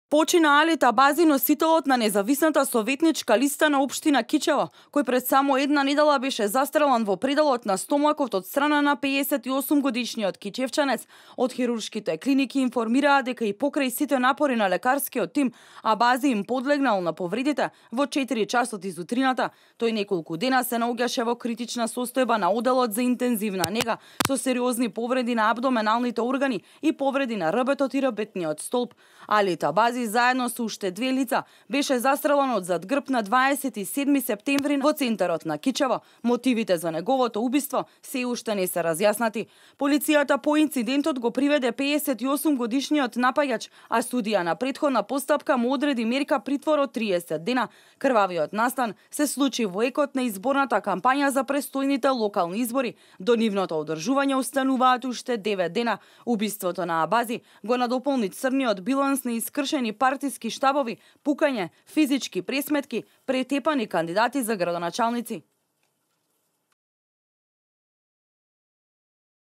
Почина Алита Бази, носителот на независната советничка листа на општина Кичево, кој пред само една недела беше застрелан во пределот на стомакот од страна на 58 годишниот кичевчанец. Од хируршките клиники информираа дека и покрај сите напори на лекарскиот тим, Бази им подлегнал на повредите во 4 часот изутрината. Тој неколку дена се наоѓаше во критична состојба на оделот за интензивна нега со сериозни повреди на абдоменалните органи и повреди на рбетот и рбетниот столб. Алита Бази заедно со уште две лица беше застрелан од зад грб на 27 септември во центарот на Кичево. Мотивите за неговото убиство се уште не се разјаснати. Полицијата по инцидентот го приведе 58 годишниот напаѓач, а судија на претходна постапка му одреди мерка притвор од 30 дена. Крвавиот настан се случи во екот на изборната кампања за престојните локални избори. До нивното одржување остануваат уште 9 дена. Убиството на Абази го надополни црниот биланс на искршени партиски штабови, пукање, физички пресметки, претепани кандидати за градоначалници.